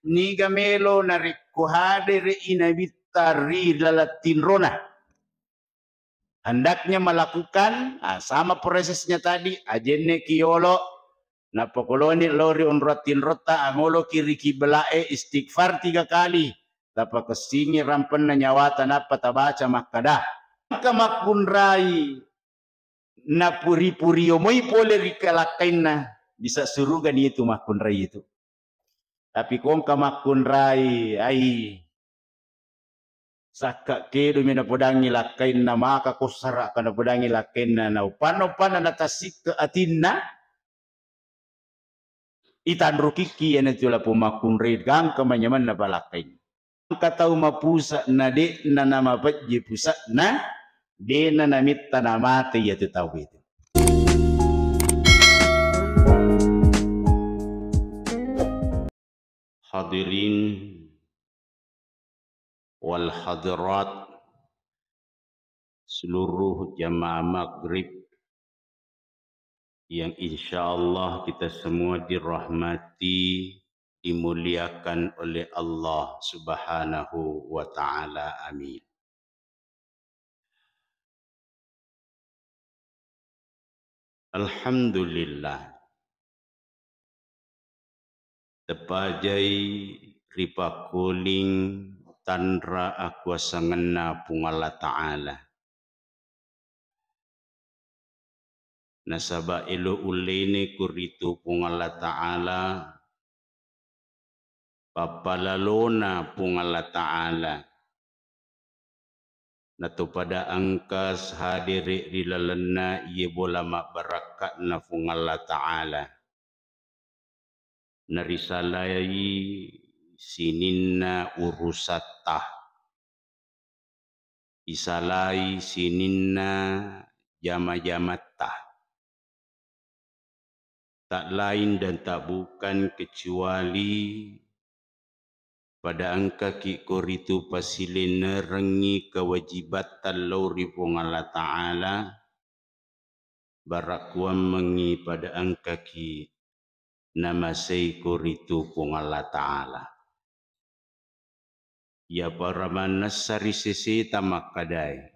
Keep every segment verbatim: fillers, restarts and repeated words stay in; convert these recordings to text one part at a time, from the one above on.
niga melo narekko hadere'i Nabitta ri laleng tinrona. Hendaknya melakukan, ah, sama prosesnya tadi, ajenne ki yolo, napakoloni lao ri onrong tinrotta, angoloki ri kibla'e, istighfar tiga kali, tapakessingi rampenna nyawata, nappa tabaca makkada, engka makkunrai napuri-puri yomoi pole ri kalakkainna, bisa suruga ni itu makkunrai itu. Tapi ko engka makkunrai, ai, sakka kedumi napodangi lakkainna, maka kossaraka napodangi lakkainna, na uppanna-uppanna natassikke atinna, itanrukikki iyanatu lapong makkunrai, gangka manyamanna palakkainna. Engka tau mapusa na de'na namapejje pusa'na, de'na namitta namate iyatu tau itu. Hadirin wal hadirat, seluruh jamaah maghrib yang insya Allah kita semua dirahmati, dimuliakan oleh Allah Subhanahu wa Ta'ala. Amin. Alhamdulillah. Tepajai ripakkoling tanra akuasangenna Puang Allah Ta'ala. Nasaba elo ullene kuritu Puang Allah Ta'ala, pappalalona Puang Allah Ta'ala. Nato pada engka hadere ri lalenna iye bola mabbarakka'na Puang Allah Ta'ala. Narisalai sininna urusatta. Isalai sininna jama-jamatta. Tak lain dan tak bukan kecuali pada engkaki koritu pasilennerengngi kewajibatta lao ri Puang Allah Ta'ala, barakkuammengngi pada engkaki namasei koritu Puang Allah Ta'ala. Iyapara mannessa ri seseta makkadae,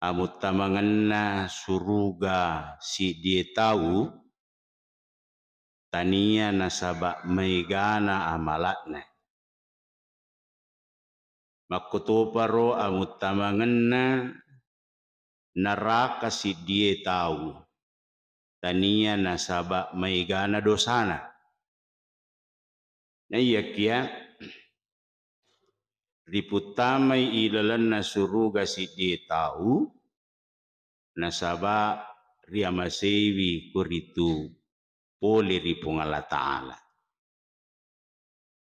amuttamangenna suruga siddie tau, tania nasaba maegana amala'na. Makkotoparo amuttamangenna naraka siddie tau, tania nasaba maegana dosana. Naiyakia riputtamai ilalenna suruga siddie tau, nasaba riamaseiwi koritu pole ri Puang Allah Ta'ala.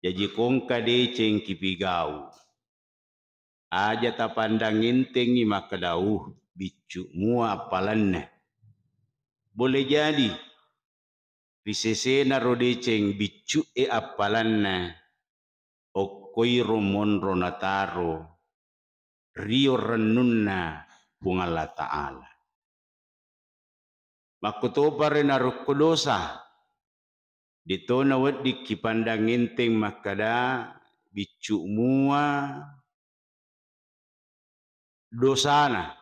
Jaji ko engka deceng kipigau, aja tapandang entengngi makkeda, "Uh, biccu mua appalanna." Boleh jadi ri sesena ro deceng biccu e appalanna, okkoiro monro nataro rio rennunna Puang Allah Ta'ala. Makkotopare narukku dosa, detona weddikki pandang enteng makkeda biccu mua dosana.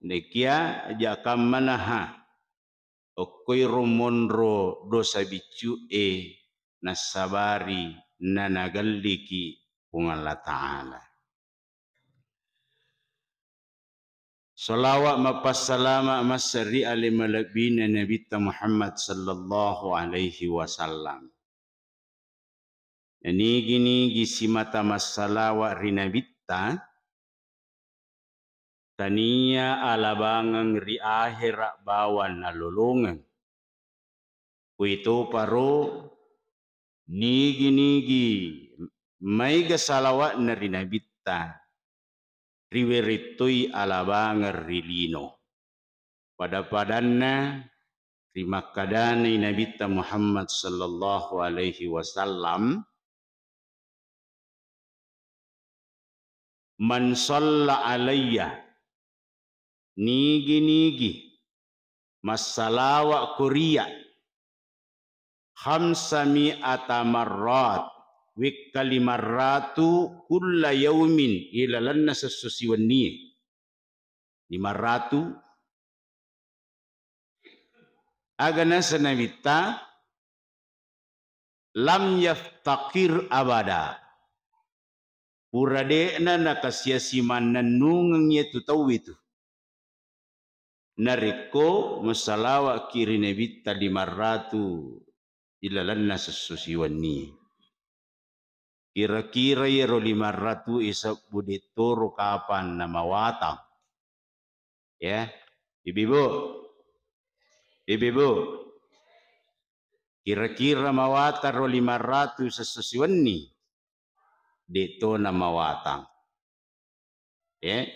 Nekia aja kammanaha okkoiro monro dosa biccu e nassabari nanagelliki Puang Allah Ta'ala. Salawat mappassalama massa ri ale malebbina Nabitta Muhammad sallallahu alaihi wasallam. Nigi-nigi simata massalawa ri Nabitta, tania alabangeng ri ahera bawang nalolongeng. Kuitoparo nigi-nigi maega salawatna ri Nabitta, riwerettoi alabangeng ri lino. Pada-padanna rimakkadanai Nabitta Muhammad sallallahu alaihi wasallam, "Man shalla alayya," nigi-nigi massalawa ko ria, khamsa mi'ata marrat, wekka lima ratu kulla yaumin, ilalenna sesso siwennie. Lima ratu. Aga naseng Nabitta, lam yaftaqir abada. Pura de'na nakasia-sia mannennungeng iyatu tauwe tu. Narekko masalawa'ki ri Nabitta lima ratu ilalenna sesso siwenni. Kira-kira iyaro lima ratu e sebbu de'toro kapang namawatang. Ya, Ibu-ibu. Ibu-ibu. Kira-kira mawatang ro lima ratu sesso siwenni? De'tona mawatang. Ya.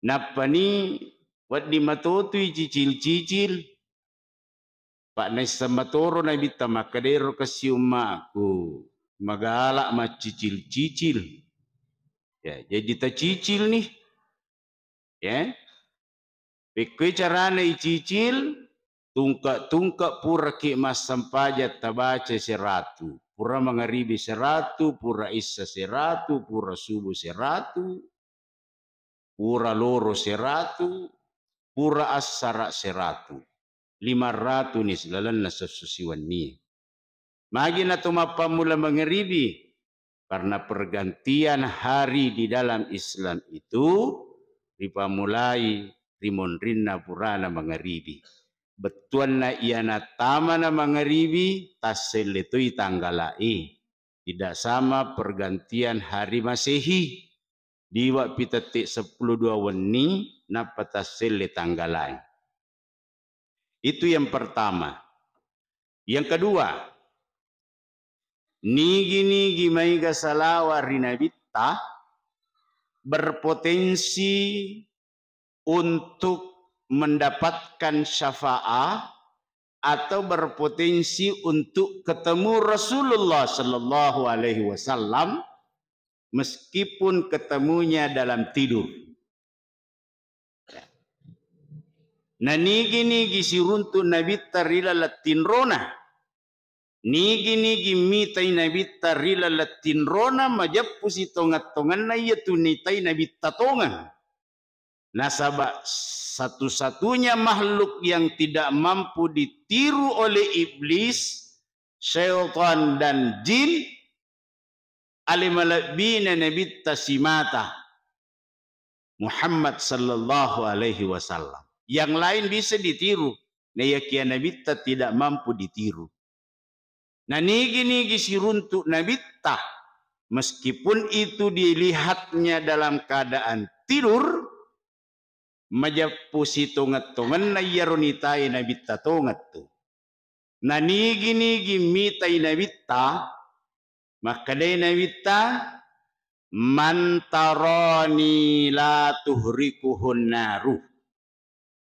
Nappani wedding matotui cicil-cicil. Pa naisseng matoro Nabitta makkeda, ero kasi ummaku magala maccicil-cicil. Ya, jadi tacicil ni. Ya. Pekkoi carana icicil, tungke-tungke puraki massempajang tabaca seratu. Pura mangaribi seratu, pura issa seratu, pura subuh seratu, pura loro seratu, pura assara seratu. Lima ratu ni silalenna sesso siwenni. Magi na to mappammula mangaribi? Karena pergantian hari di dalam Islam itu ripammulai ri monrinna purana mangaribi. Bettuanna iyana tamana mangaribi, tasselle toi tanggala e. Tidak sama pergantian hari Masehi. Liwa pi tette seppulo dua wenni, nappa tasselle tanggala e. Itu yang pertama. Yang kedua, nigi-nigi maega salawa ri Nabitta berpotensi untuk mendapatkan syafaat atau berpotensi untuk ketemu Rasulullah sallallahu alaihi wasallam meskipun ketemunya dalam tidur. Na nigi-nigi siruntu Nabitta ri laleng tinrona, nigi-nigi mitai Nabitta ri laleng tinrona, majeppu sitongeng-tongenna iyatu nitai Nabitta tongeng. Nasaba satu-satunya makhluk yang tidak mampu ditiru oleh iblis, syaitan, dan jin, ale malebbina Nabitta simata Muhammad sallallahu alaihi wasallam. Yang lain bisa ditiru, naiyakia Nabitta tidak mampu ditiru. Na nigi-nigi siruntu Nabitta, meskipun itu dilihatnya dalam keadaan tidur, majeppu sitongeng-tongenna iyaro nitai Nabitta tongeng tu. Na nigi-nigi mitai Nabitta, makkedai Nabitta, "Man tarani la tuhrikuhun naru."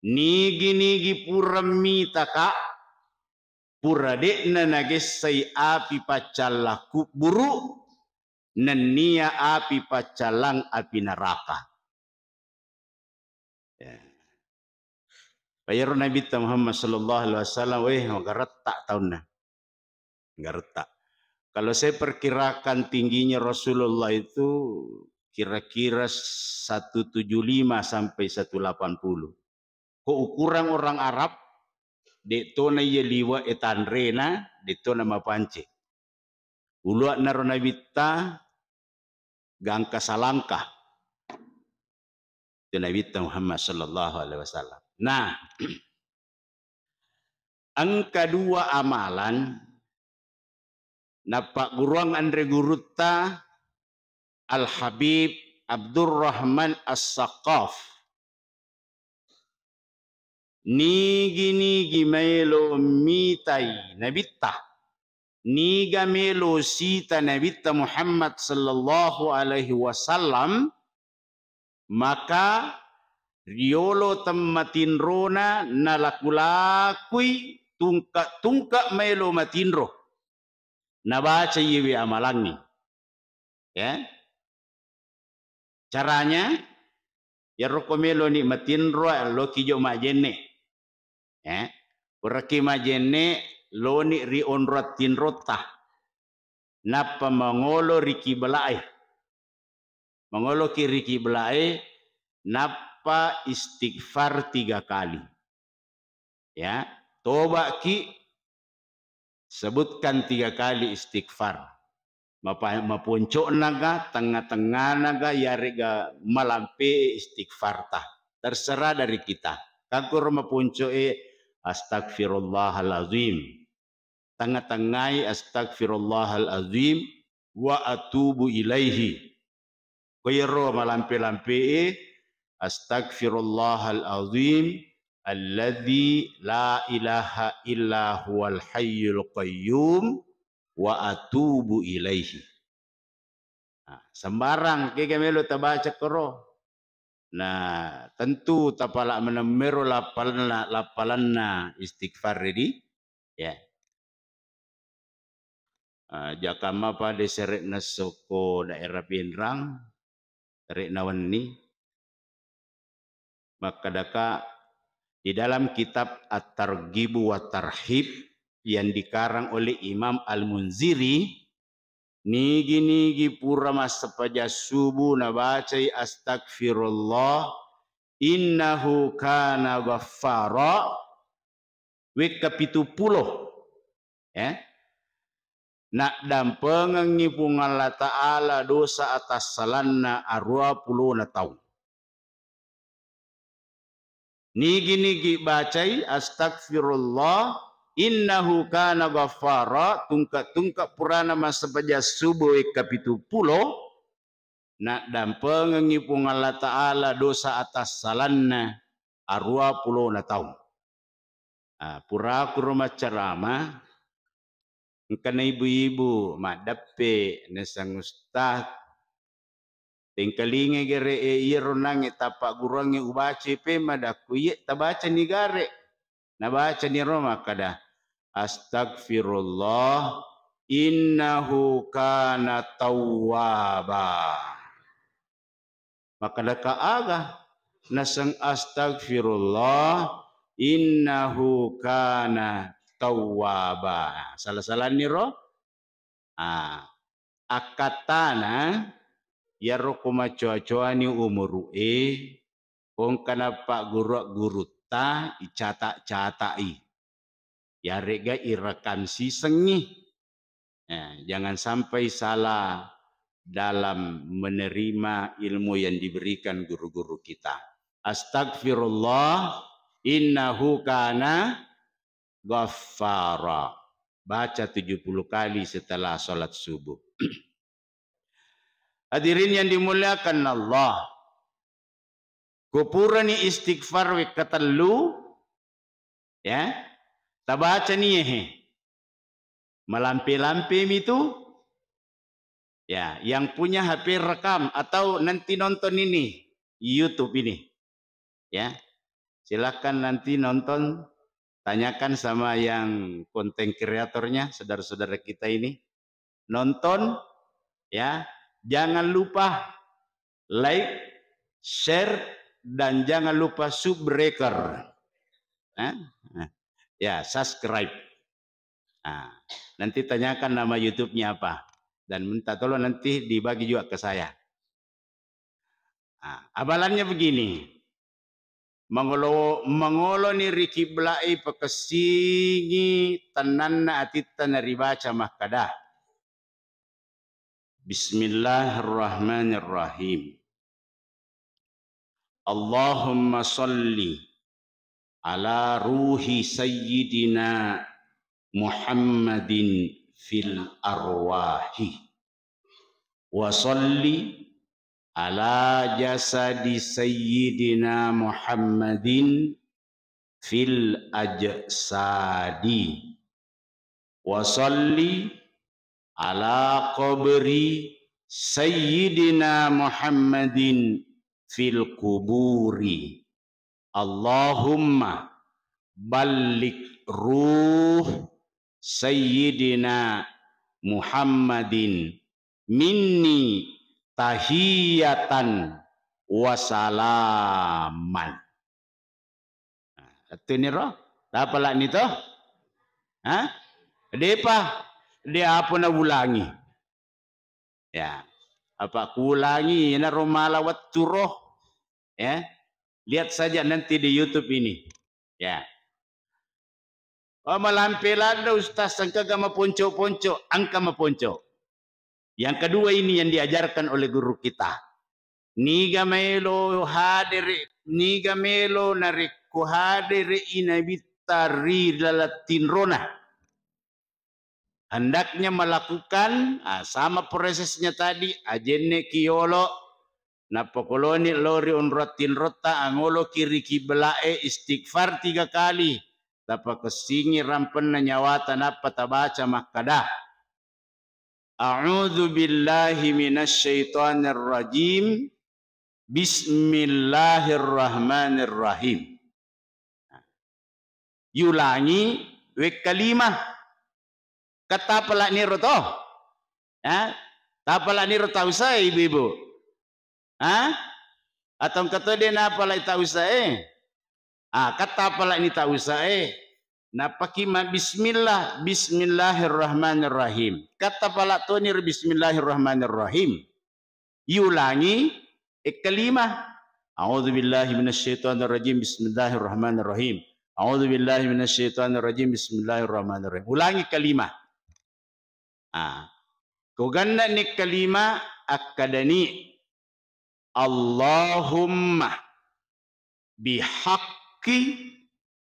Nigi-nigi pura mitaka, pura de'na nagessai api paccallang kubburu, nennia api paccallang api neraka. Ya. Payaro Nabitta Muhammad sallallahu alaihi wasallam, weh, magaretta taunna. Magaretta. Kalau saya perkirakan tingginya Rasulullah itu kira-kira satu tujuh lima sampai satu delapan puluh. Ko ukuran orang Arab, de'tona iya liwe' e tanrena, de'tona mapance. Ulua'na ro Nabitta gangka salangka. Itu Nabitta Muhammad sallallahu alaihi wasallam. Nah, engka dua amalan nappagguruang anre gurutta Al-Habib Abdurrahman As-Saqqaf. Nigi-nigi maelo mitai Nabitta, niga melo sita Nabitta Muhammad sallallahu alaihi wasallam, maka riolo temmatinrona nalaku-lakui tungke-tungke maelo matinro. Nabaca iyewe amalangnge. Ya. Caranya, iyaro ko meloni matinro, loki jo majenne. Ya. Puraki majenne, loni ri onrong tinrotta, nappa mangolo ri kibla'e. Mangoloki ri kibla'e, nappa istighfar tiga kali. Ya, toba'ki, sebutkan tiga kali istighfar. Mapa-, maponco'naga, tengnga-tengnganaga, yarega malampe'e istighfarta. Terserah dari kita. Kakkuro maponco'e, astagfirullahalazim. Tengnga-tengngai, astagfirullahalazim wa atubu ilaihi. Koyero malampe-lampe'e, astagfirullahalazim alladzi la ilaha illa huwal hayyul qayyum wa atubu ilaihi. Nah, sembarang kega melo tabaca koro. Nah, tentu tapala menemmero lappalanna, lappalanna istighfar di, ya. Ah, jaka mapa de sere'na soko daerah Pinrang, sere'na wenni. Makkedaka di dalam kitab At-Targhib wa Tarhib yang dikarang oleh Imam Al-Munziri, nigi-nigi pura massempajang subuh nabacai astagfirullah, innahu kana ghaffara, wekka pitu pulo, eh, naddampengengngi Puang Allah Ta'ala dosa atassalanna arua pulona taung. Nigi-nigi bacai, astagfirullah, innahu kana ghaffara, tungke-tungke purana massempajang subuh wekka pitu pulo, naddampengengngi Puang Allah Ta'ala dosa atassalanna arua pulona taung. Ah, purakuro maccarama, engkana ibu-ibu maddeppe, naseng ustaz, tengkalingai gare e iyaro nangnge tappagguruangnge ubacai pe madakku, iye tabacani gare. Nabacani ro makkada, astagfirullah, innahu kana tawwaba. Makkedaka aga? Naseng astagfirullah, innahu kana tawwaba. Sala-salanni ro? Ah, akkattana, iyaro ko macoa-coani umuru'e, ko engka napagguru-gurutta, icata-catai. Yaregga irekam sisengngi. Eh, jangan sampai salah dalam menerima ilmu yang diberikan guru-guru kita. Astagfirullah, innahu kana ghaffara. Baca tujuh puluh kali setelah sholat subuh. Hadirin yang dimuliakan Allah, ko purani istighfar wekka tellu, ya, tabacani ehe. Malampe-lampe mi tu, ya, yang punya H P rekam atau nanti nonton ini, YouTube ini. Ya. Silakan nanti nonton, tanyakan sama yang konten kreatornya, saudara-saudara kita ini. Nonton, ya. Jangan lupa like, share, dan jangan lupa subbreaker. Eh? Ya, subscribe. Nah, nanti tanyakan nama YouTube-nya apa. Dan minta tolong nanti dibagi juga ke saya. Nah, amalannya begini. Mangolo-, mangoloni ri kibla'i, pakessingi tennanna atitta naribaca makkada, Bismillahirrahmanirrahim. Allahumma salli ala ruhi sayyidina Muhammadin fil arwahi. Wa salli ala jasadi sayyidina Muhammadin fil ajsadi. Wa salli ala qabri sayyidina Muhammadin fil quburi. Allahumma balligh ruh sayyidina Muhammadin minni tahiyatan wa salaman. Nah, lettuniro, tapalani to? Ha? Depa, de apa na ulangi. Ya. Apa kuulangi, yenaro mala wetturo. Ya. Lihat saja nanti di YouTube ini. Ya. Oh, malampe ladde, Ustaz, engkaga maponco-ponco? Engka maponco. Yang kedua ini yang diajarkan oleh guru kita. Niga melo hadere, niga melo narekko hadere i Nabitta ri laleng tinrona. Hendaknya melakukan, ah, sama prosesnya tadi, ajenne ki yolo, nappa koloni lao ri onrong tinrotta, angoloki ri kiblae, istighfar tiga kali, tapakessingi rampenna nyawata, nappa tabaca makkada, "A'udzu billahi minasyaitonir rajim. Bismillahirrahmanirrahim." Yulangi wekka lima. Kattapala'niro to? Ha? Tapala'niro tau sae, ibu-ibu? Ha? Atau engka to de napalai tau sae? Ah, kattapala'ni tau sae. Nappaki ma bismillah, bismillahirrahmanirrahim. Kattapala' toni ri bismillahirrahmanirrahim. Yulangi ekka lima. A'udzu billahi minasyaitonir rajim. Bismillahirrahmanirrahim. A'udzu billahi minasyaitonir rajim. Bismillahirrahmanirrahim. Ulangi kalima. Ah. Ko ganna'ni kalima, akkadani, "Allahumma bihaqqi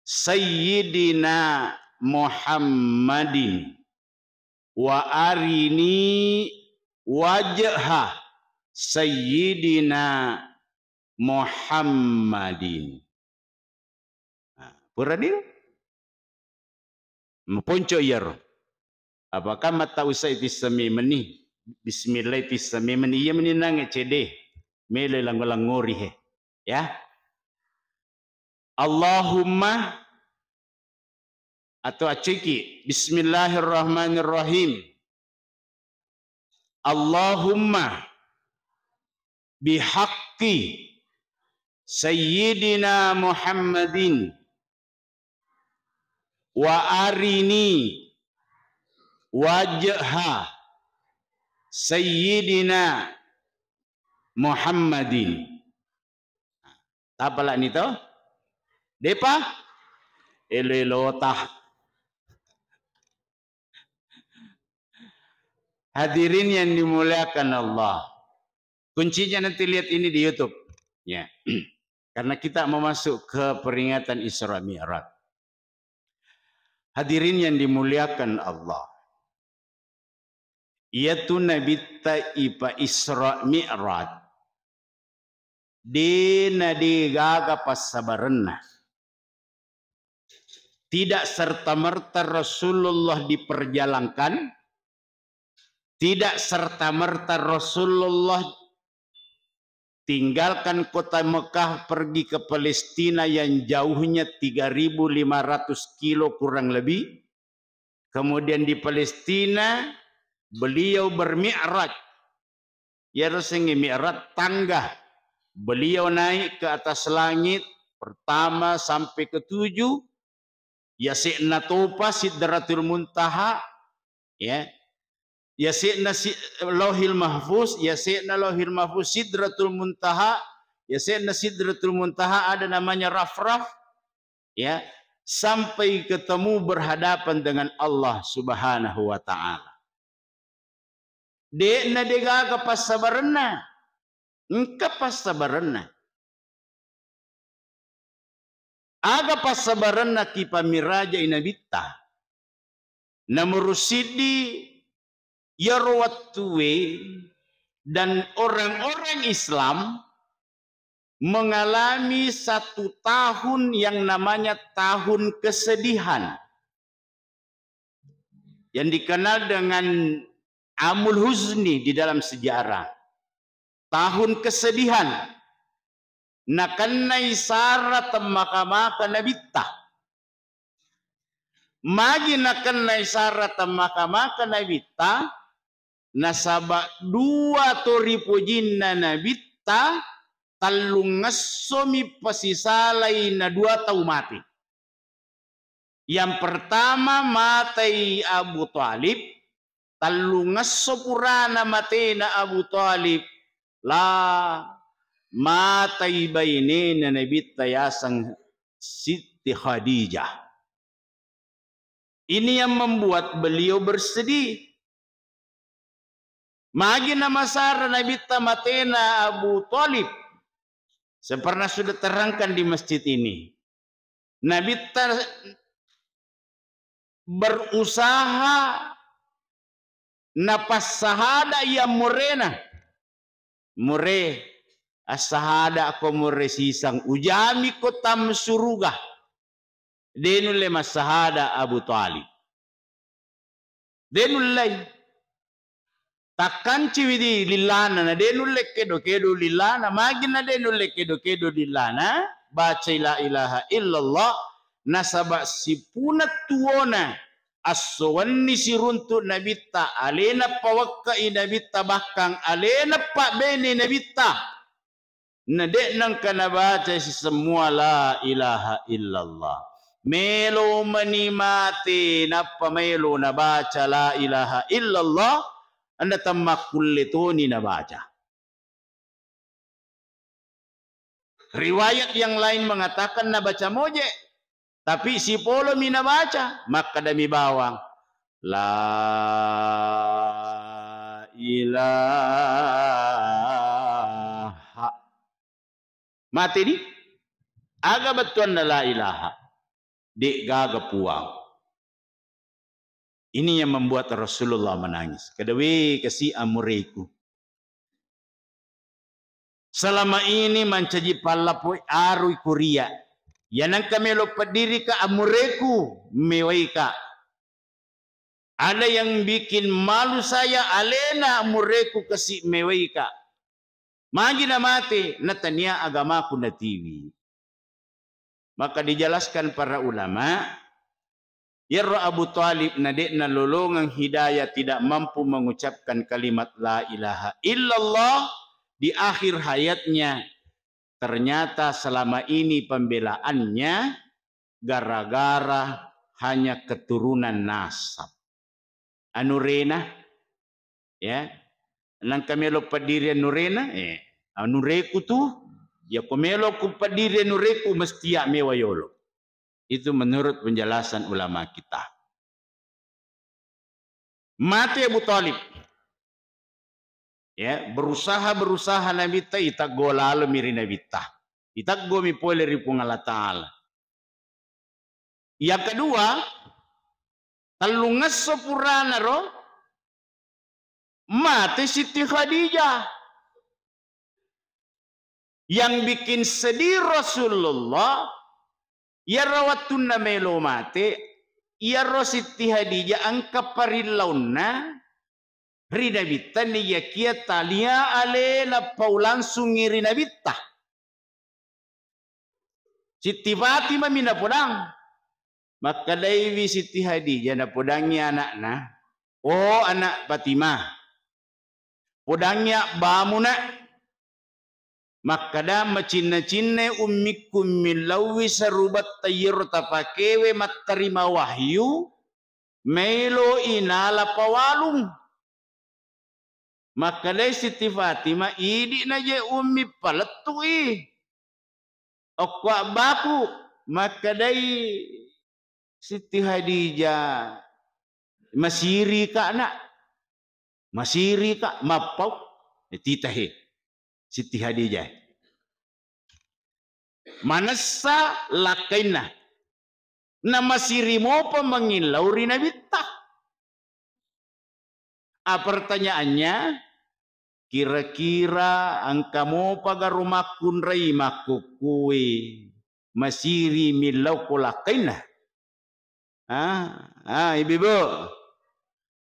Sayyidina Muhammadin wa arini wajha Sayyidina Muhammadin." Nah, purani maponco iyaro. Apakah mattau sae tisseng memenni? Bismillah tisseng memenni. Iya meninangnge cede. Melo lango-langori he. Ya. Allahumma atau aciki. Bismillahirrahmanirrahim. Allahumma bihaqqi Sayyidina Muhammadin wa arini wajha Sayyidina Muhammadin. Tapala'ni to? Depa? Elo-elota. Hadirin yang dimuliakan Allah. Kuncinya nanti lihat ini di YouTube. Ya. Karena kita mau masuk ke peringatan Isra Mi'raj. Hadirin yang dimuliakan Allah. Iyatu Nabitta ipa Isra Mi'raj, de na de gaga passabarenna. Tidak serta-merta Rasulullah diperjalankan, tidak serta-merta Rasulullah tinggalkan kota Mekah pergi ke Palestina yang jauhnya tiga ribu lima ratus kilo kurang lebih. Kemudian di Palestina beliau bermi'raj. Iyaro sengnge mi'raj, tangga. Beliau naik ke atas langit pertama sampai ketujuh, yase'na topa Sidratul Muntaha, ya. Yase'na si-, Lauhil Mahfuz, yase'na Lauhil Mahfuz, Sidratul Muntaha, yase'na Sidratul Muntaha ada namanya Rafraf, ya, sampai ketemu berhadapan dengan Allah Subhanahu wa Ta'ala. De'na de gaga passabarenna. Engka passabarenna. Aga passabarenna ki pamirajai Nabitta? Nomoro siddi, iyaro wettue dan orang-orang Islam mengalami satu tahun yang namanya tahun kesedihan, yang dikenal dengan Amul Huzni di dalam sejarah. Tahun kesedihan. Nakennai sara temmaka-maka Nabitta. Magi nakennai sara temmaka-maka Nabitta? Nasaba dua to ripojinna Nabitta, tellungessomi pasisalai na dua tau mate. Yang pertama, matei Abu Thalib, tellungesso purana matena Abu Thalib, la matei bainena Nabitta yaseng Siti Khadijah. Ini yang membuat beliau bersedih. Magi namasara Nabitta matena Abu Thalib? Saya pernah sudah terangkan di masjid ini. Nabitta berusaha napassahada iya murena. Mure, assahada ko mure sisang, ujami ko tam suruga. De nulle massahada Abu Thalib. De nullei. Takkanciwi di lillana, na de nulle kedo-kedo lillana. Magi na de nulle kedo-kedo lillana? Bacai la ilaha illallah, nasaba sipuna tuona esso wenni siruntu Nabitta, alena pawekkai Nabitta, bahkan alena pabbene Nabitta. Na de nengka nabaca sisemua la ilaha illallah. Melo mani mate nappa melo nabaca la ilaha illallah, anda temmakkulle toni nabaca. Riwayat yang lain mengatakan nabaca moje, tapi sipolomi nabaca, makkedami bawang, la ilaha. Mate di? Aga bettuanna la ilaha? De gaga puang. Ini yang membuat Rasulullah menangis. Kada we kasi amureku. Selama ini mancaji pallapoi arui kuria. Ya nengka melo peddirika amureku mewaika. Ada yang bikin malu saya, alena amureku kasi mewaika. Magi namate, natania agamaku natiwi. Maka dijelaskan para ulama, iyaro Abu Thalib na de'na lolongeng hidayah, tidak mampu mengucapkan kalimat la ilaha illallah di akhir hayatnya, ternyata selama ini pembelaannya gara-gara hanya keturunan nasab. Anurena, ya, nengka melo paddiri anurena, eh, anureku tu, ya ko melo ku paddiri anureku, mesti ya mewa yolo. Itu menurut penjelasan ulama kita. Mate Abu Thalib. Ya, berusaha-berusaha Nabitta, iteggo lalomi ri Nabitta. Iteggomi pole ri Puang Allah Ta'ala. Yang kedua, tellungesso purana ro mate Siti Khadijah. Yang bikin sedih Rasulullah, iyaro wettunna melo mate, iyaro Siti Khadijah engka parillaunna ri Nabitta, niyakia talia alena pau langsungi ri Nabitta. Siti Fatimah mi napodang. Makkedaiwi Siti Khadijah, napodangi anakna, "Oh, anak Fatimah, podangi abbamu, Nak." Makkeda, "Macinna-cinnai ummikku millauwi sarubetta iyaro tapakewe mattarima wahyu, maelo inala pawalung." Makkedai Siti Fatimah, "Idi'na je Ummi palettu'i okko abbaku." Makkedai Siti Khadijah, "Masirika, Nak. Masirika, mappau." Titahe Siti Khadijah. Manessa lakkainna. Namasiri mopa mangillau ri Nabitta. A, pertanyaannya, kira-kira engka mopa garo makkunrai makkukkue masiri millau ko lakkainna? Ah, ah, ibu-ibu.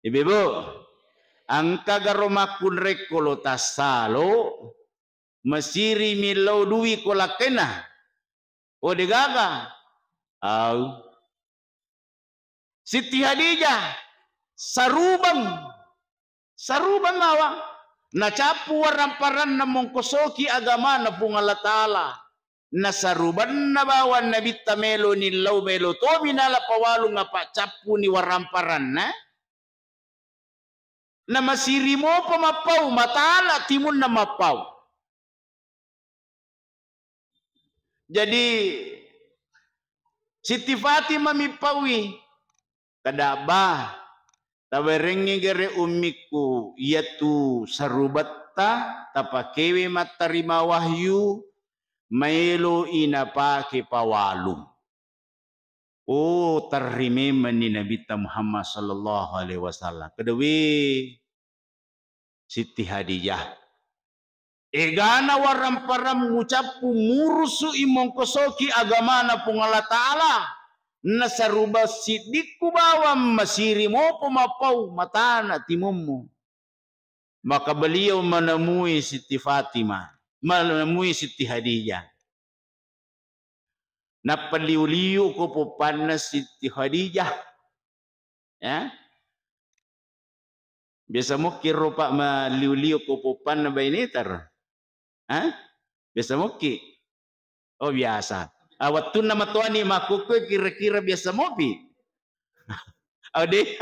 Ibu-ibu. Engka garo makkunrai ko lo tassalo masiri millau dui ko lakkainna? Oh, degaga. Au. Siti Khadijah sarubeng, sarubeng mawang. Nacappu waramparanna mongkosoki agamana Puang Allah Ta'ala. nasarubanna bawang Nabitta melo nillau, melo tomi nala pawalung apa cappuni waramparanna, namasiri mopa mappau, matana timunna mappau. Jadi, Siti Fatimah mi paui, kada, "Ba, tawerengngi gare ummikku, iyatu sarubetta tapakewe mattarima wahyu, maelo i napake pawalung." Oh, terri memenni Nabitta Muhammad sallallahu alaihi wasallam. Kedawe Siti Hadijah, "Egana waramparang mucappu murusu'i mongkosoki agamana Puang Allah Ta'ala, nasaruba siddikku bawang masiri mopo mapau matana timummu." Maka beliau menemui Siti Fatimah, menemui Siti Hadijah. Nappa liu-liu ko poppanna Siti Hadijah. Ya. Biasa mokki ro, Pak, maliu-liu ko poppanna baineta ro? Hah? Biasa mokki? Oh, biasa. Ah, wettunna matoani makkukku kira-kira biasa mopi? Oh, de.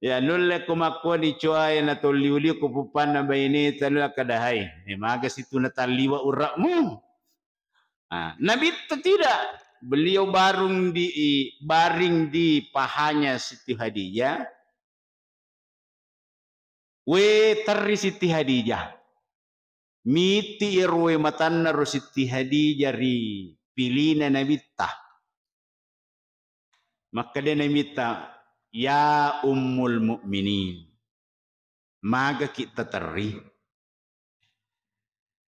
Ya, nulle ko makkoni coae na tolliu-liu ko poppanna baineta, nulle kada hai. Eh, maga situ natalliwa ura'mu? Ah, Nabitta tidak. Beliau barung di, baring di pahanya Siti Hadijah. We terri Siti Hadijah. Miti ero we matanna ro Siti Hadijah ri pilina Nabitta. Makkeda Nabitta, "Ya Ummul Mukminin, magaki taterri?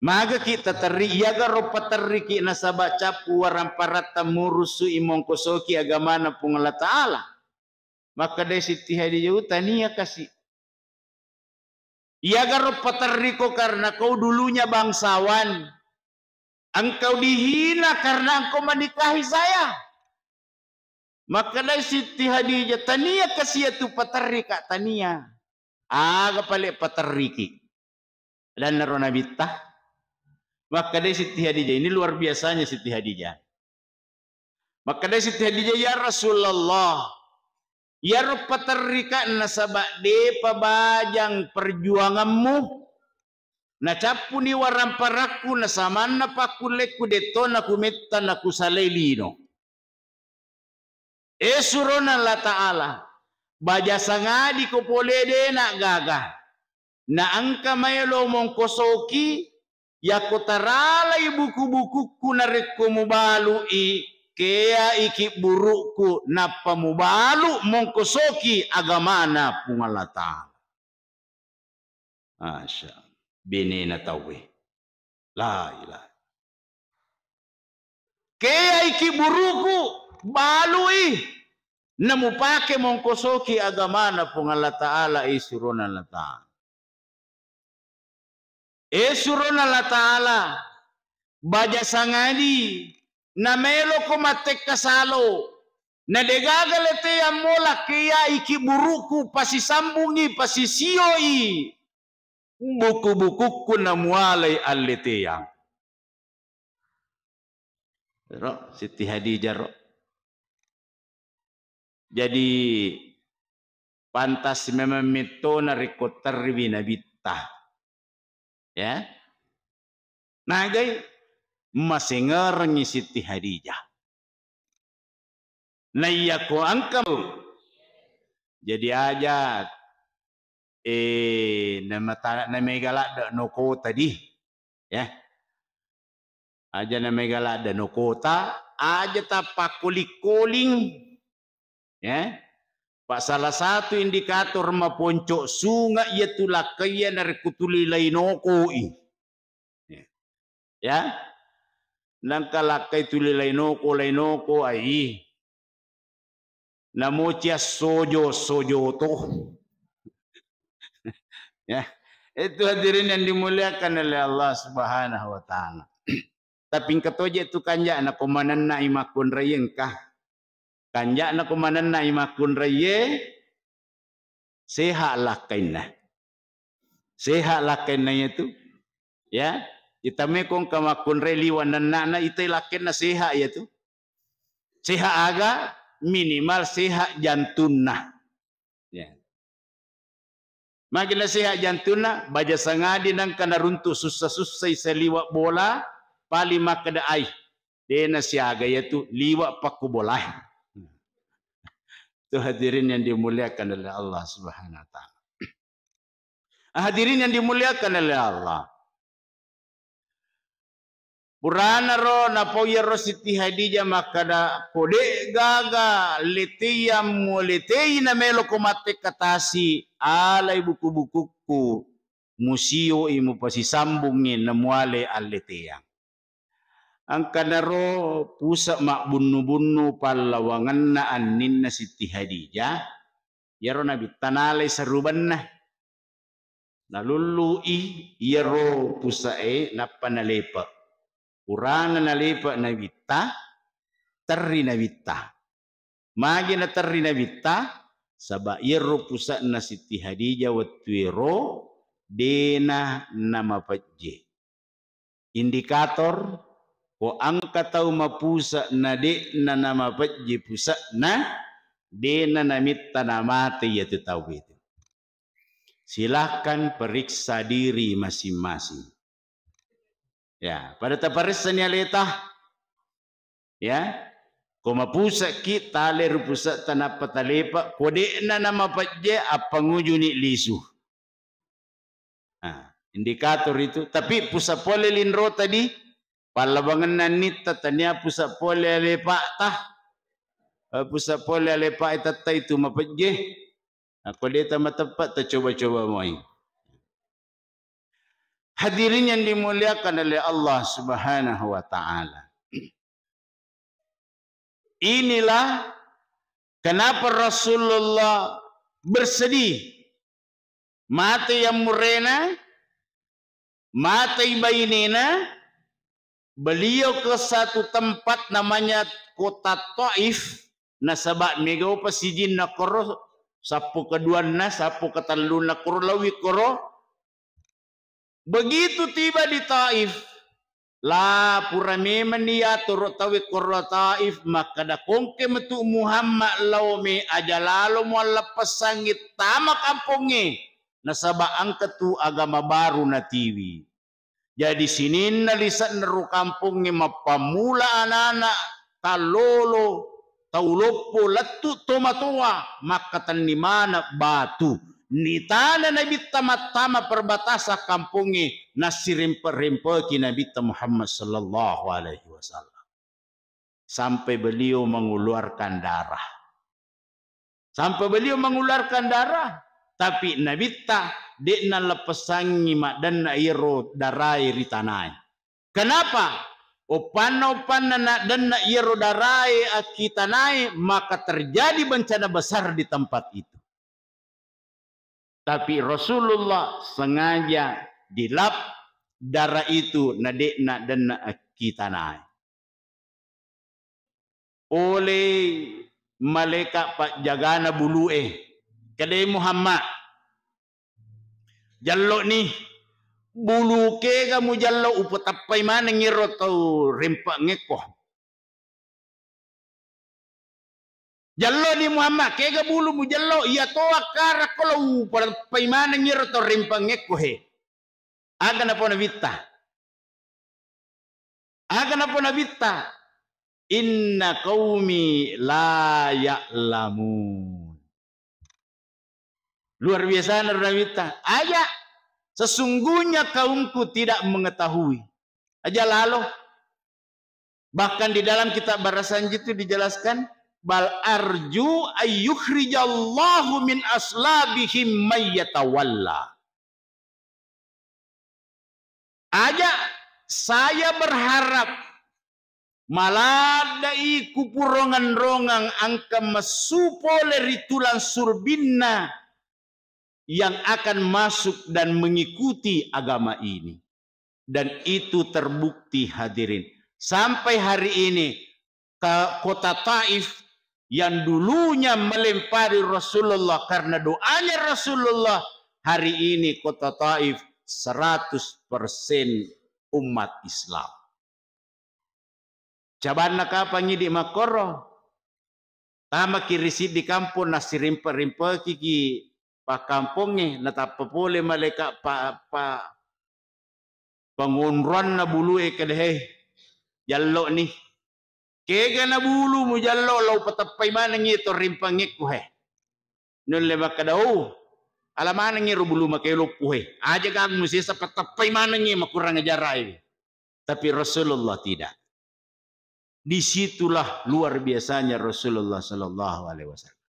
Magaki taterri? Iyagaro paterriki nasaba cappu waramparatta murusu'i mongkosoki agamana Puang Allah Ta'ala?" Makkedai Siti Hadijah, "Tania kasi. Iyagaro paterriko karena kau dulunya bangsawan. Engkau dihina karena engkau menikahi saya." Makkedai Siti Hadijah, "Tania kasi iyatu paterrika, tania. Aga pale paterriki?" Adanna ro Nabitta. Makkedai Siti Hadijah, ini luar biasanya Siti Hadijah. Makkedai Siti Hadijah, "Ya Rasulullah, iyaro paterrika nasaba depa bajang perjuanganmu, nacappuni waramparakku, nasamanna pakkullekku, detto nakumetta nakusalai lino." E surona Allah Ta'ala, baja sangadiko pole de na gaga. Na engka maelo mongkosoki, yako taralai buku-bukukku narekko mubalu'i, keaiki burukku, nappa mubalu mongkosoki agamana Puang Allah Ta'ala. Masya Allah. Benena tauwe. La ilaha. Keaiki buruku, balui. Namupake mongkosoki agamana Puang Allah Ta'ala, e surona Allah Ta'ala. E surona Allah Ta'ala, baja sangadi, nameloko mattekka salo, na degaga leteang mola keaiki buruku, pasisambungi, pasisioi buku-bukukku namualai alleteang. Ro, Siti Hadijah ro. Jadi, pantas memang metto narekko terriwi Nabitta. Ya. Nagai masengerengngi Siti Hadijah. Naiyako engka, jadi aja, eh, namata-, namega ladde nokota di, ya. Aja namega ladde nokota, aja tapakkoling-koling, ya. Pak, salah satu indikator maponco sunga iyatu lakkaiya narekko tuli lainokoi. Ya. Nangka lakkai tuli lainoko, lainoko, ai. Namoci assojo, sojo to. Ya. Itu hadirin yang dimuliakan oleh Allah Subhanahu wa Ta'ala. Tapi engka toje tu kanja'na ko manennai makkunrai engka. Kanja'na ko manennai makkunraiye, seha lakkainna. Seha lakkainna iyatu. Ya. Ita meko engka makkunrai liwa nenna'na, ita lakkenna sehat iyatu. Sehat aga? Minimal sehat jantunna. Ya. Magi nasehat jantunna, baja sangadi nangka naruntu sussa-sussai saliwa bola, paling makkeda, "Ai, de nasiaga iyatu liwa pakku bolae." Itu hadirin yang dimuliakan oleh Allah Subhanahu wa Ta'ala. Hadirin yang dimuliakan oleh Allah. Purana ro napau iyaro Siti Hadijah makkeda, "Ko de gaga leteyammu letei namelo ko mattekka tasi, alai buku-bukukku, musioi mupasisambungngi namuale alleteyang." Angkanaro pusat mabbunnu-bunnu pallawangenna anninna Siti Hadijah, iyaro Nabitta nalai sarubanna. Nalullu'i iyaro pusa'e nappa nalepe. Purana nalepe Nabitta, terri Nabitta. Magi naterri Nabitta? Saba iyaro pusa'na Siti Hadijah wettuero dena namapejje. Indikator, ko engka tau mapuse na de'na namapejje puse'na, de'na namitta namate iyatu tau itu. Silahkan periksa diri masing-masing. Ya, pada taparessani aleta. Ya, ko mapuse'ki, tale ri puse'ta nappa talepe, ko de'na namapejje, appangujuni lisu. Nah, indikator itu. Tapi pusat pole linrota di pallawangenna nitta, tania pusat pole alepa'ta. Eh, pusat pole alepa' tatta itu mapejje. Nah, ko de' tamateppa, tacoba-coba moi. Hadirin yang dimuliakan oleh Allah Subhanahu wa Ta'ala. Inilah kenapa Rasulullah bersedih. Mate yang murena, mate bainena, beliau ke satu tempat namanya kota Taif, nasaba mega upa sijinna koro, sappo keduanna, sappo ketellunna koro, lawi koro. Begitu tiba di Taif, la pura memang ni yatoro tawe koro Taif, makkada, "Kongke metu Muhammad lao me, aja lalo mualleppessangi tama kampongnge, nasaba engka tu agama baru natiwi." Jadi sininna lise'na ro kampongnge, mappammula anak-anak tallolo, tau loppo, lettu tomatoa, makkatenni maneng batu. Nitana Nabitta mattama perbatasan kampongnge, nassirempe-rempeki Nabitta Muhammad sallallahu alaihi wasallam. Sampai beliau mengeluarkan darah. Sampai beliau mengeluarkan darah. Tapi Nabitta de'na leppesangi maddenna iyaro darae ri tanae. Kenapa? Oppanna-oppanna naddenna iyaro darae akki tanae, maka terjadi bencana besar di tempat itu. Tapi Rasulullah sengaja dilap darah itu, na de'na denna akki tanae. Oleh malaikat pajjagana bulu'e, kedai Muhammad, "Jallo ni, bulu kega mujallo, upatappai maneng iro tau rempangekko." Jallo ni Muhammad, kega bulu mujallo, iya to akkarakko lo upalappai maneng iro tau rempangekko he. Aga napau Nabitta? Aga napau Nabitta? "Inna qaumi la ya'lamun." Luar biasa Nabitta. Aja, sesungguhnya kaumku tidak mengetahui. Aja lalo. Bahkan di dalam kitab Barasanji itu dijelaskan, "Bal arju ayyukhrijallahu min aslabihim mayyatawalla." Aja, saya berharap maladde'i kupurongang-rongang engka messu pole ri tulang surbinna yang akan masuk dan mengikuti agama ini. Dan itu terbukti, hadirin. Sampai hari ini, ke kota Taif yang dulunya melempari Rasulullah karena doanya Rasulullah, hari ini kota Taif seratus persen umat Islam. Cabanna kapang idi makkoro, tamaki ri siddi kampong nassirimpe-rimpekiki pakkampongnge, natappa pole malaika pa-, pa-, pangonroanna bulue, keda, "He, jallo'ni. Kegana bulu mujallo, lao pateppai manengngi to rimpangekku, he." Nulle makkeda, "Oh, ala manengngi ro bulu makeloppu, he. Aja ganggu sesa, pateppai manengngi, makurang ajarai." Tapi Rasulullah tidak. Disitulah luar biasanya Rasulullah sallallahu alaihi wasallam.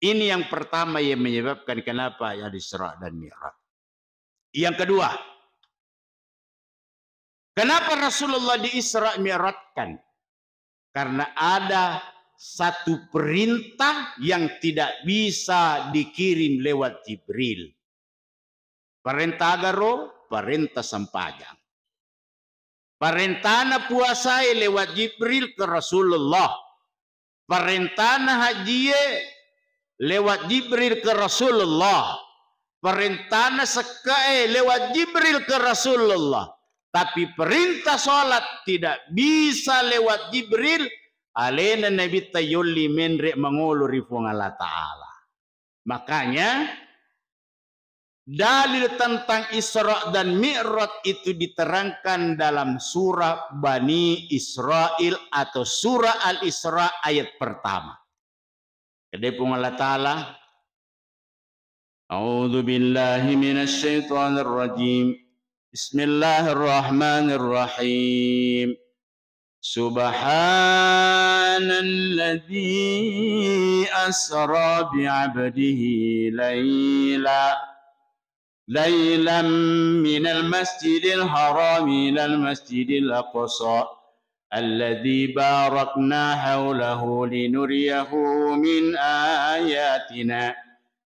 Ini yang pertama yang menyebabkan kenapa ya Isra dan Mi'raj. Yang kedua, kenapa Rasulullah di Isra Mi'rajkan? Karena ada satu perintah yang tidak bisa dikirim lewat Jibril. Parenta agaro, parenta sempajang. Parentana puasae lewat Jibril ke Rasulullah. Parentana hajjie lewat Jibril ke Rasulullah. Parentana sekkae lewat Jibril ke Rasulullah. Tapi perintah salat tidak bisa lewat Jibril, alena Nabitta yolli menre mangolo ri Puang Allah Ta'ala. Makanya, dalil tentang Isra dan Mi'raj itu diterangkan dalam surah Bani Israil atau surah Al-Isra ayat pertama. Kedai Puang Allah Ta'ala, "A'udzu billahi minasy syaithanir rajim. Bismillahirrahmanirrahim. Subhanalladzi asra bi'abdihi laila, lailan minal masjidil harami ilal masjidil aqsa, alladzi barakna haulahu linuriyahu min ayatina.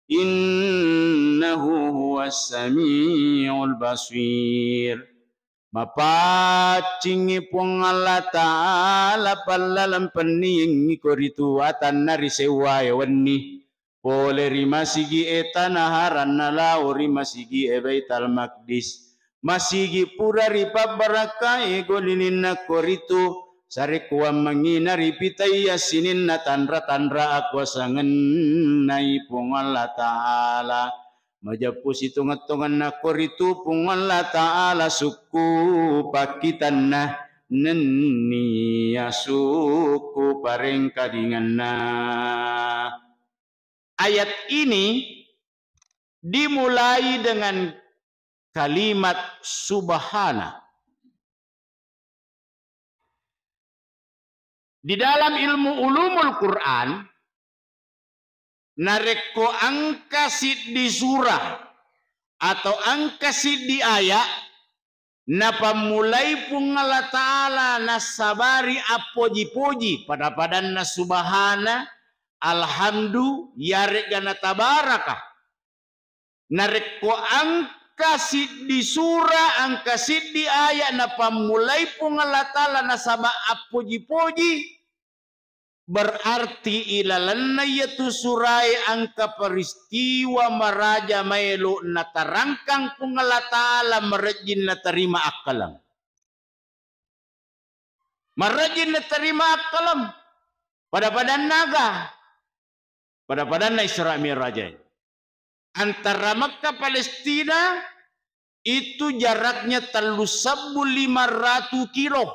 Innahu huwas samiul basir." Mapaccingngi Puang Allah Ta'ala pallaleng penniengngi ko ritu atanna ri sewwae wenni, pole ri masigi'e Tanah Haram nalao ri masigi'e Baitul Maqdis. Masigi pura ripabbarakkai golininna ko ritu, sarekkuammengngi naripitaiya sininna tanra-tanra akuasangennai Puang Allah Ta'ala. Majeppu sitongeng-tongenna ko ritu Puang Allah Ta'ala sukku pakkitanna, nenniya sukku parengkadingenna. Ayat ini dimulai dengan kalimat subhana. Di dalam ilmu ulumul Quran, narekko engka siddi surah atau engka siddi ayat napammulai Puang Allah Ta'ala nassabari appoji-poji, pada-padanna subhana, alhamdu, yaregga na tabaraka. Narekko engka siddi sura, engka siddi aya napammulai Puang Allah Ta'ala nasaba appoji-poji, berarti ilalenna iyatu surae engka peristiwa maraja maelo natarangkang Puang Allah Ta'ala marejjing natarima akkaleng. Marejjing natarima akkaleng. Pada-padanna aga? Pada-padanna Isra Mi'raj. Antara Mekka Palestina itu jaraknya tellu sebbu lima ratu kilo.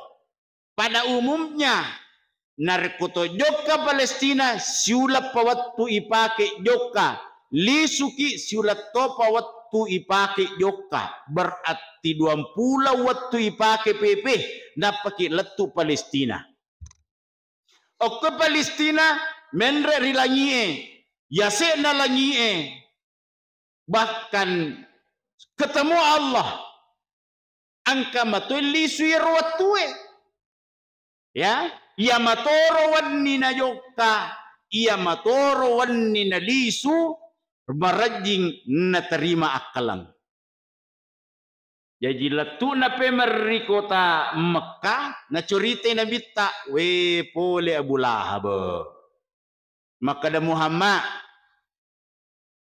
Pada umumnya, narekko to jokka Palestina, siuleng pa wettu ipake jokka, lisuki siuleng topa wettu ipake jokka, berarti duampulo wettu ipake pepe, nappaki lettu Palestina. Okko Palestina, menre ri langi'e, yase'na langi'e, bahkan ketemu Allah, engka matoi lisu iyaro wettue. Ya, iya matoro wenni najokka, iya matoro wenni nalisu, marejjing natarima akkaleng. Jaji lettu'na pemeng ri kota Mekkah, nacuritai Nabitta, "We pole Abu Lahab." Makkeda Muhammad,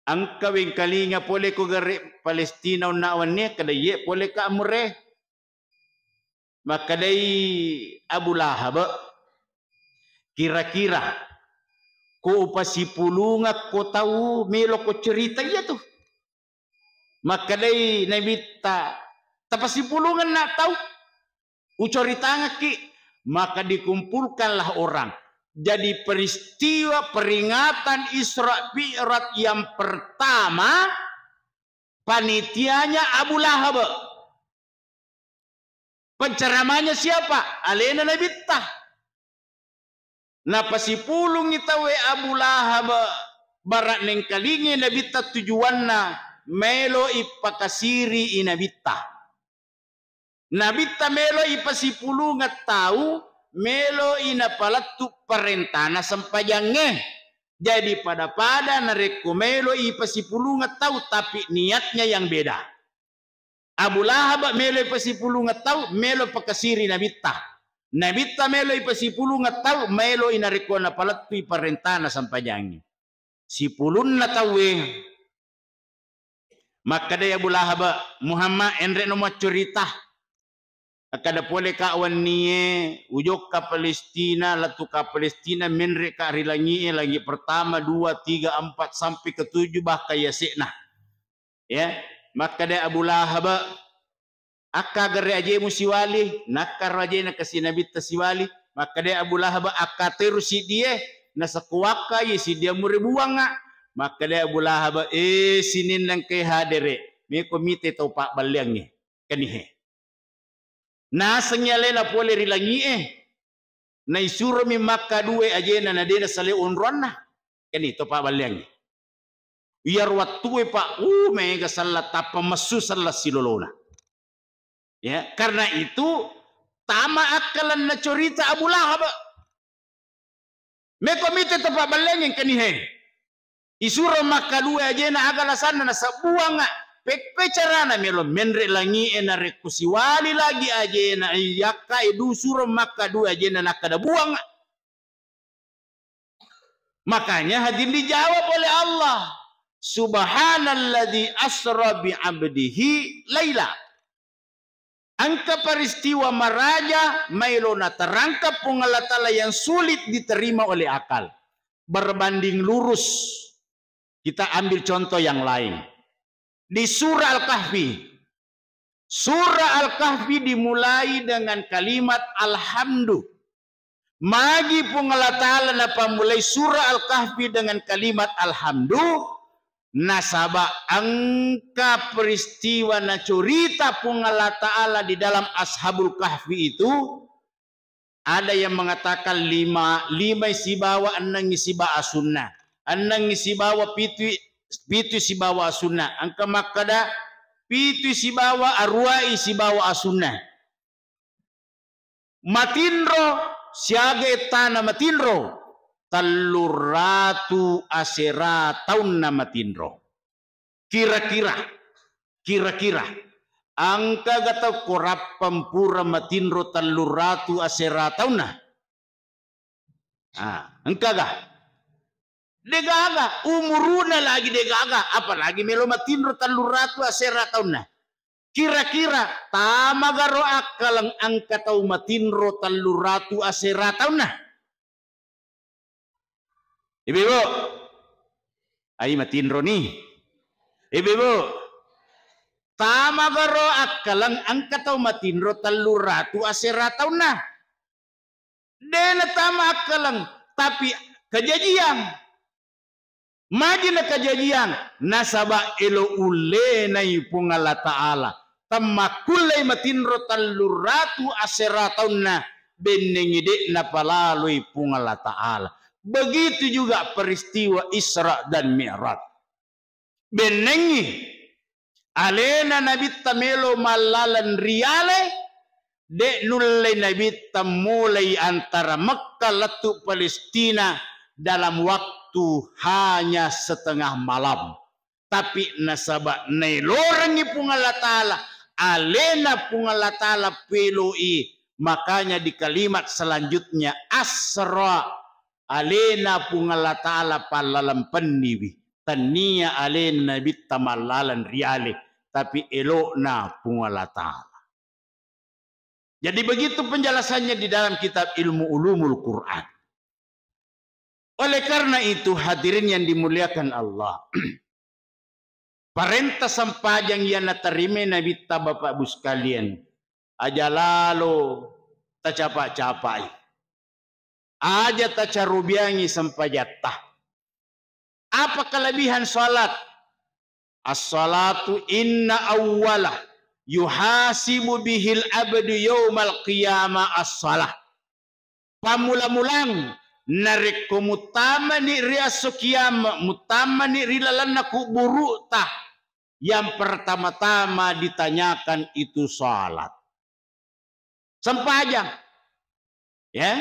"Engka wengkalinga pole ko gare Palestina onna wenni, kada iye pole ka amure." Makkedai Abu Lahab, "Kira-kira ko upasipulungekko tau melo ko cerita iyatu?" Makkedai Nabitta, "Tapasipulungenna tau ucoritangekki." Maka dikumpulkanlah orang. Jadi peristiwa peringatan Isra Mi'raj yang pertama, panitianya Abu Lahab. Penceramahnya siapa? Alena Nabitta. Napasipulungngi tauwe Abu Lahab, bara nengkalingi Nabitta, tujuanna melo ipakasiri i Nabitta. Nabitta melo ipasipulungeng tau, melo i napalettu parentana sempajangnge. Jadi pada-pada narekko melo ipasipulungeng tau, tapi niatnya yang beda. Abu Lahab melo ipasipulungeng tau, melo pakasiri Nabitta. Nabitta melo ipasipulungeng tau, melo i narekko napalettui parentana sempajangnge. Sipulunna tauwe, makkedai Abu Lahab, "Muhammad, enre'no maccorita. Akkada pole ka wennie ujokka Palestina, lettu ka Palestina, menre ka ri langi'e, langi pertama, dua, tiga, empat, sampai ketujuh, bahkan yase'na." Ya, makkeda Abu Lahab, "Akkaga re ajemu siwali?" Nakkaro ajena kasi Nabitta siwali. Makkeda Abu Lahab, "Akkateru siddie, nasakko wakka ye siddi amure buangnga." Makkeda Abu Lahab, "Eh, sininna engkae hadere, meko mite tau pabballeangnge." Kanihe. Nasengngi alena pole ri langi'e. Naisuromi makkaduwe ajena, na de nasalai onroanna. Kani to pabballeangngi. Iyaro wattue, Pak, uh, mega sella tappa messu sella silolona. Ya, karena itu tama akkalenna corita Abu Lahab. Meko mite to pabballeangngi kanihe. Isuro makkaduwe ajena, aga alasanna? Nasabbuangnga. Peppe carana melo menre langi'e narekko siwali lagi ajena, yakkae du suro makkaduwe ajena nakkeda buangnga. Makanya hadirin dijawab oleh Allah, "Subhanalladzi asra bi abdihi laila." Engka peristiwa maraja maelo naterangkan Puang Allah Ta'ala yang sulit diterima oleh akal. Berbanding lurus, kita ambil contoh yang lain. Di surah Al-Kahfi. Surah Al-Kahfi dimulai dengan kalimat alhamdu. Magi Puang Allah Ta'ala napammulai surah Al-Kahfi dengan kalimat alhamdu? Nasaba engka peristiwa nacurita Puang Allah Ta'ala di dalam Ashabul Kahfi itu, ada yang mengatakan lima, lima sibawa enneng sibawa asunna, enneng sibawa pitu, pitu sibawa asunna, engka makkeda pitu sibawa aruwai sibawa asunna. Matinro siaga ettana matinro, telluratu asera taunna matinro. Kira-kira, kira-kira, engkaga tau ko rappang pura matinro telluratu asera taunna? Ah, engkaga? Degaga, umuruna lagi degaga, apalagi melo matinro telluratu asera taunna. Kira-kira tamagaro akkaleng engka tau matinro telluratu asera taunna? Ibu-ibu, ai matinro ni. Ibu-ibu, tamagaro akkaleng engka tau matinro telluratu asera taunna? De natama akkaleng, tapi kajajiang. Magi na kajajiang? Nasaba elo ullenai Puang Allah Ta'ala. Temmakkullei matinro telluratu asera taunna, bennengngi de napalaloi Puang Allah Ta'ala. Begitu juga peristiwa Isra dan Mi'raj. Bennengngi alena Nabitta melo mallaleng riale, de nullei Nabitta mulai antara Mekka lettu Palestina dalam waktu hanya setengah malam. Tapi nasaba naelorengngi Puang Allah Ta'ala, alena Puang Allah Ta'ala peloi, makanya di kalimat selanjutnya asra, alena Puang Allah Ta'ala pallalempenniwi. Tennia alena Nabitta mallaleng riale, tapi elokna Puang Allah Ta'ala. Jadi begitu penjelasannya di dalam kitab Ilmu Ulumul Quran. Oleh karena itu, hadirin yang dimuliakan Allah, parenta sempajang yang natarima Nabitta, Bapak Ibu sekalian, aja lalo tacapa-capai, aja tacarubiangi sempajatta. Apa kelebihan salat? As-salatu inna awwala yuhasibu bihil abdu yaumal qiyamah as-salah. Pammula-mulang, narekko muttamani ri esso kiama, muttamani ri lalenna kuburu'ta, yang pertama-tama ditanyakan itu salat. Sempajang. Ya.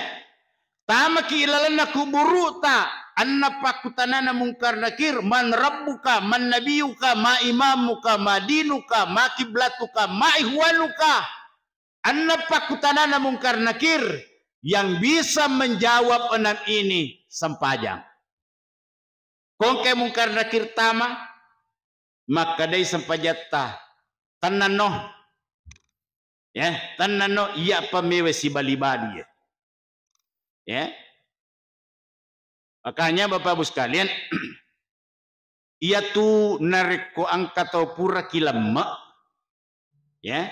Tamaki ilalenna kuburu'ta, anna pakkutanana Mungkar Nakir, "Man rabbuka, man nabiyuka, ma imamuka, ma dinuka, ma kiblatuka, ma ihwanuka." Anna pakkutanana Mungkar Nakir, yang bisa menjawab enam ini sempajang. Kongke Mungkar Nakir tama, makkedai sempajatta, "Tennanno. Ya, tennanno, iya pa mewe sibali-bali ya." Ya. Makanya Bapak Ibu sekalian, iyatu narekko engka tau pura kilemme, ya,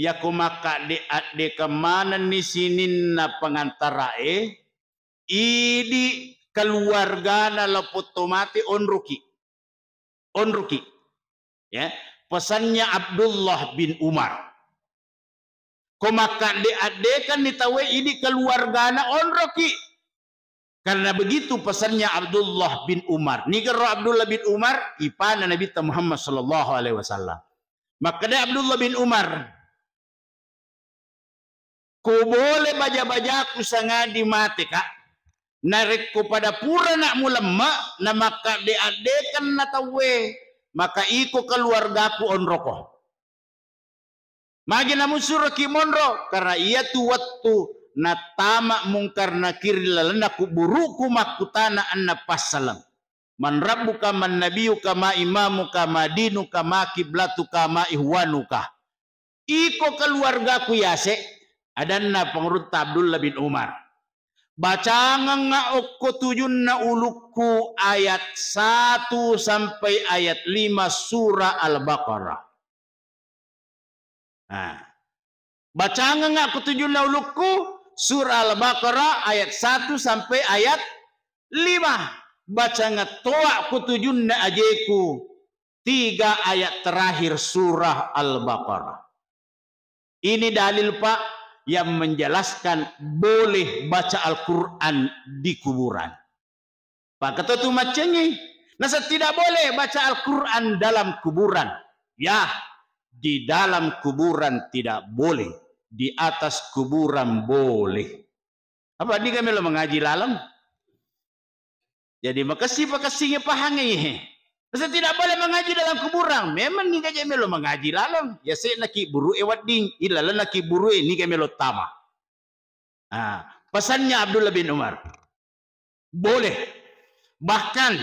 iyako makkadde-addekeng manenni sininna pengantarae, idi keluargana lapong to mate onroki. Onroki. Ya, pesannya Abdullah bin Umar. Ko makkadde-addekenni tauwe, idi keluargana onroki. Karena begitu pesannya Abdullah bin Umar. Nigaro Abdullah bin Umar, ipana Nabitta Muhammad sallallahu alaihi wasallam. Makkeda Abdullah bin Umar, "Ko bole baja-bajaku sangadi mateka, narekko pada purana mulemme, na makkadde-addekenna tauwe, maka iko keluargaku onroko." Magi namusuroki monro? Karena iyatu wettu nattama Mungkar Nakir ri lalenna kuburuku makkutana anna passaleng, "Man rabbuka, man nabiyuka, ma imamuka, ma dinuka, ma kiblatuka, ma ihwanuka." Iko keluargaku yase, adanna pangurutta Abdullah bin Umar. Bacangengnga okko tujunna ulukku ayat satu sampai ayat lima surah Al-Baqarah. Nah, bacangengnga okko tujunna ulukku surah Al-Baqarah ayat satu sampai ayat lima. Bacangettoa okko tujunna ajeku tiga ayat terakhir surah Al-Baqarah. Ini dalil, Pak, yang menjelaskan boleh baca Al-Quran di kuburan. Pak, ketua tu maccengi. Nasa tidak boleh baca Al-Quran dalam kuburan. Ya, di dalam kuburan tidak boleh. Di atas kuburan boleh. Apa, niga melo mangaji laleng? Jadi, makessing pakessingnge pahangnge. Nasa tidak boleh mengaji dalam kuburan. Memang niga je melo mangaji laleng. Ya, se'na ki buru e wedding, ilalenna ki buru e niga melo tama. Ah, pesannya Abdullah bin Umar. Boleh. Bahkan,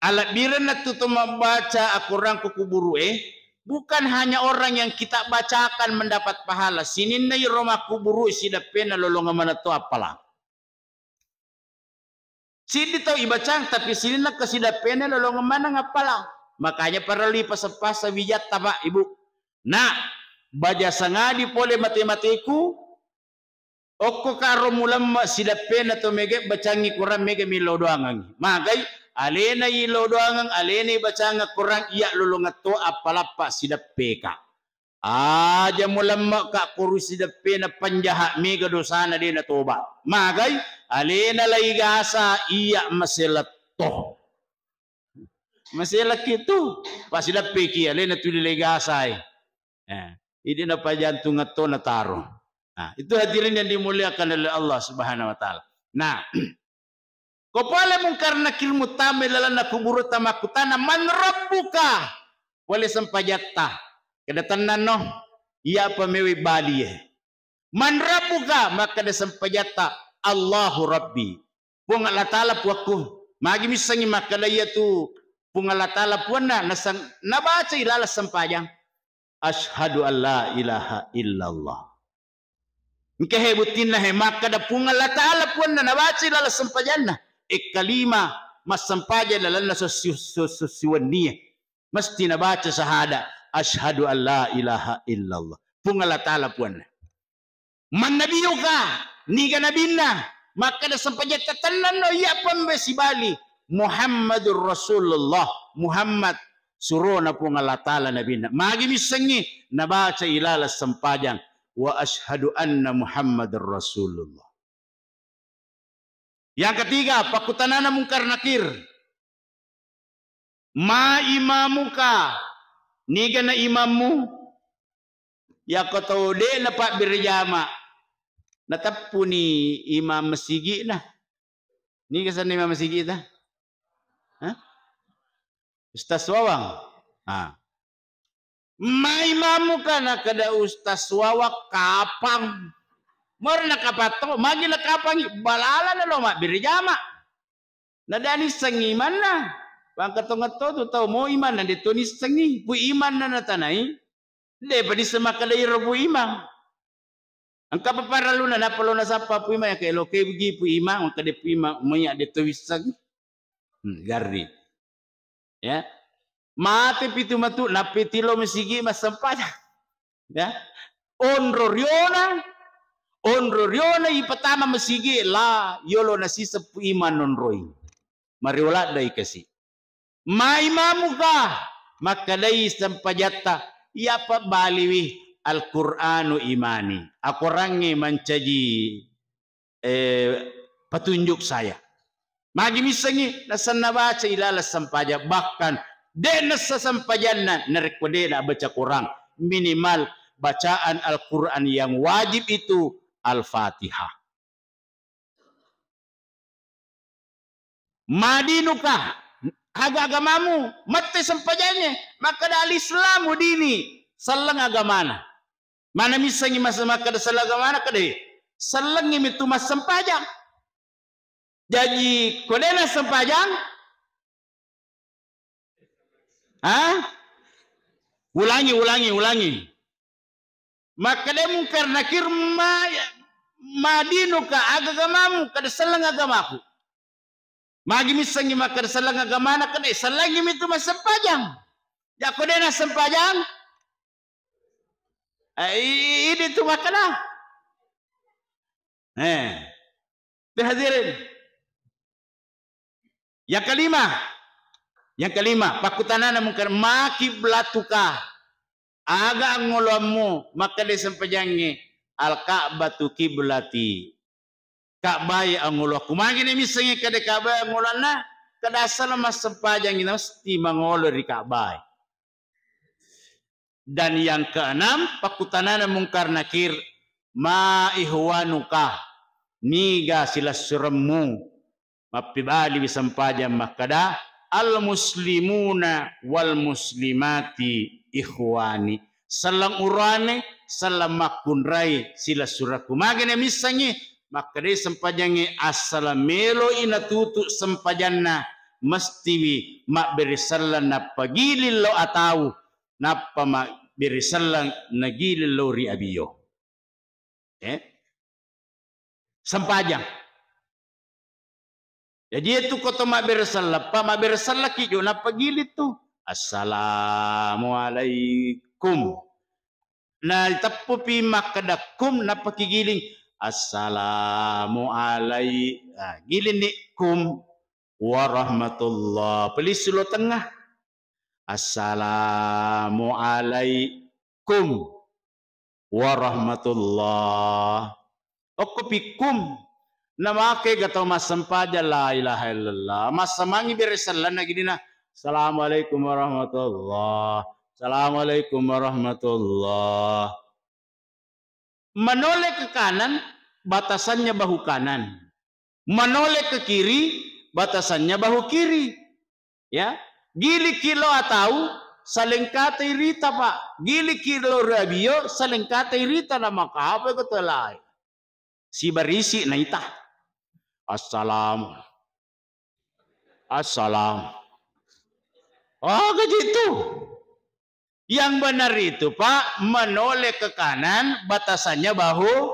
alebbirenna tu to mabbaca Al-Quran ku kuburu e, bukan hanya orang yang kita bacakan mendapat pahala. Sininna iro makkuburu e sideppena lolongeng maneng to appalang. Siddi tau ibacang, tapi sininna kasideppena lolongeng maneng appalang. Makanya parellu ipaseng-paseng wijatta, Pak, Ibu. Nah, baja sangadi pole mate-mateku, okko karo mulemme sideppena to mega bacangi Quran, mega mi lo doangengngi. Magai, alena i lo doangeng, alena i bacangeng Quran, iya lolongeng to appalappa sideppeka. Aja mulemme'ka ko ri sideppena penjahat, mega dosana de natoba. Magai, alena lai gasa, iya maseletto. Maselekki tu, pasideppeki alena tuli lai gasai. Eh, idi napajantung to nataro. Nah, itu hadirin yang dimuliakan oleh Allah Subhanahu wa Ta'ala. Nah, ko pole Mungkar Nakir muttama ilalenna kuburu'ta makkutana, "Man rabbuka?" Pole sempajatta. Keda tennanno, iyapa mewe balie. "Man rabbuka?" Makkeda sempajatta, "Allahu Rabbi." Puang Allah Ta'ala puakku. Magi missengngi makkeda iyatu Puang Allah Ta'ala puanna, nasang-, nabaca ilaleng sempajang. Asyhadu an la ilaha illallah. Engka he buttinna he makkeda Puang Allah Ta'ala puanna nabaca ilalang sempajanna. E kalima massempajang lalenna sessi-, sessi-, siwennie. Mesti nabaca sahada, "Asyhadu an la ilaha illallah." Puang Allah Ta'ala puanna. "Man nabiyuka?" Niga nabinna? Makkeda sempajatta, "Tennanno iya pembe sibali. Muhammadur Rasulullah." Muhammad surona Puang Allah Ta'ala nabinna. Magi missengngi? Nabaca ilalang sempajang, "Wa asyhadu anna Muhammadar Rasulullah." Yang ketiga, pakkutanana Mungkar Nakir. "Ma imamuka?" Nigana imammu? Yako tau de' napabbere jama, nateppuni imam masigi'na. Niga senna imam masigi'ta? Hah? Ustaz Wawang? Ah. "Ma imamuka?" Nakkeda Ustaz Wawang, "Kapang." Mora nakapang to, magi nakapangi? Balalana lo mabbere jama. Nada nissengngi imanna. Pangka tongeng to tu tau mo imanna de' to nissengngi. Pu imanna natanai, de'pa nisseng makkeda iro pu imang. Engka paparelluna nappa lo nasappa pu imang, yake loke bugi pu imang, makkeda pu imang, maya de' to wisseng. Hmm, garri. Ya. Mate pitu matu, nappi tilo masigi massempajang. Ya. Onro riona, onro riona ipatama masigi la yolo nasiseppu imang nonroi. Mario laddai kasi. "Ma imamuka?" Makkedai sempajatta, "Iya pabbaliwi, Al-Qur'anu imani." Akorangnge mancaji eh, petunjuk saya. Magi missengngi? Nasenna baca ilalang sempajang, bahkan de' nessa sempajanna narekko de' nabaca Quran. Minimal bacaan Al-Quran yang wajib itu Al-Fatihah. "Ma dinuka?" Aga agamamu? Mette sempajangnge. Makkeda, "Al-Islamu dini." Selleng agamana. Mana missengngi mas-, makkeda selleng agamana, kede sellengngi mitu massempajang. Jaji ko de' nassempajang, ha? Ulangi, ulangi, ulangi. Makkeda Mungkar Nakir, "Ma, ma dinuka, aga agamamu?" Kada selleng agamaku. Magi missengngi makkeda selleng agamana, kede sellengngi mitu massempajang. Jako de' nassempajang, eh, i-, i-, idi tu makkeda. Eh, hadirin. Yang kelima, yang kelima, pakkutanana Mungkar, "Ma kiblatuka?" Aga angoloammu? Makkeda sempajangnge, "Al-Ka'batu kiblati." Ka'bae angoloakku. Magi ne missengngi kede Ka'bae angoloanna? Kada asala massempajangngi, mesti mangolo ri Ka'bae. Dan yang keenam, pakkutanana Mungkar Nakir, "Ma ikhwanuka?" Niga silessuremmu? Mappibaliwi sempajang makkeda, "Al-muslimuna wal muslimati ikhwani." Selleng urane, selleng makkunrai silessurekku. Magi ne missengngi? Makkedai sempajangnge, assala meloi natutu sempajanna, mestiwi mabbere selleng nappa giling lao atau, nappa mabbere selleng nagiling lao ri abio. Eh? Sempajang. Jadi itu ko to mabbere selleng, pa mabbere sellengki jo nappa giling tu. "Assalamualaikum." Na teppupi makkeda kum, nappa kigiling. "Assalamualai-," ah, giling ni kum. "Warahmatullah." Pelissu lo tengah. "Assalamualaikum warahmatullah." Okko pikkum. Namake ga tau massempajang la ilaha illallah. Massamangi bere sellenna gidina. "Assalamualaikum warahmatullah. Assalamualaikum warahmatullah." Menoleh ke kanan, batasannya bahu kanan. Menoleh ke kiri, batasannya bahu kiri. Ya, giling ki lao atau, salengkatai rita, Pak. Giling ki lao ri abio, salengkatai rita, na maka apa ko tolai? Sibarisi naita. Assalamu. Assalam. Oh, begitu. Yang benar itu, Pak, menoleh ke kanan, batasannya bahu,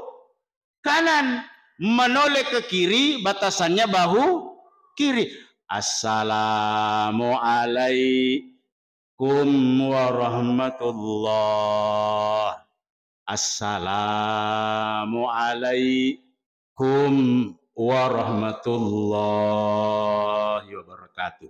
kanan. Menoleh ke kiri, batasannya bahu kiri. Assalamualaikum warahmatullah. Assalamualaikum warahmatullahi wabarakatuh.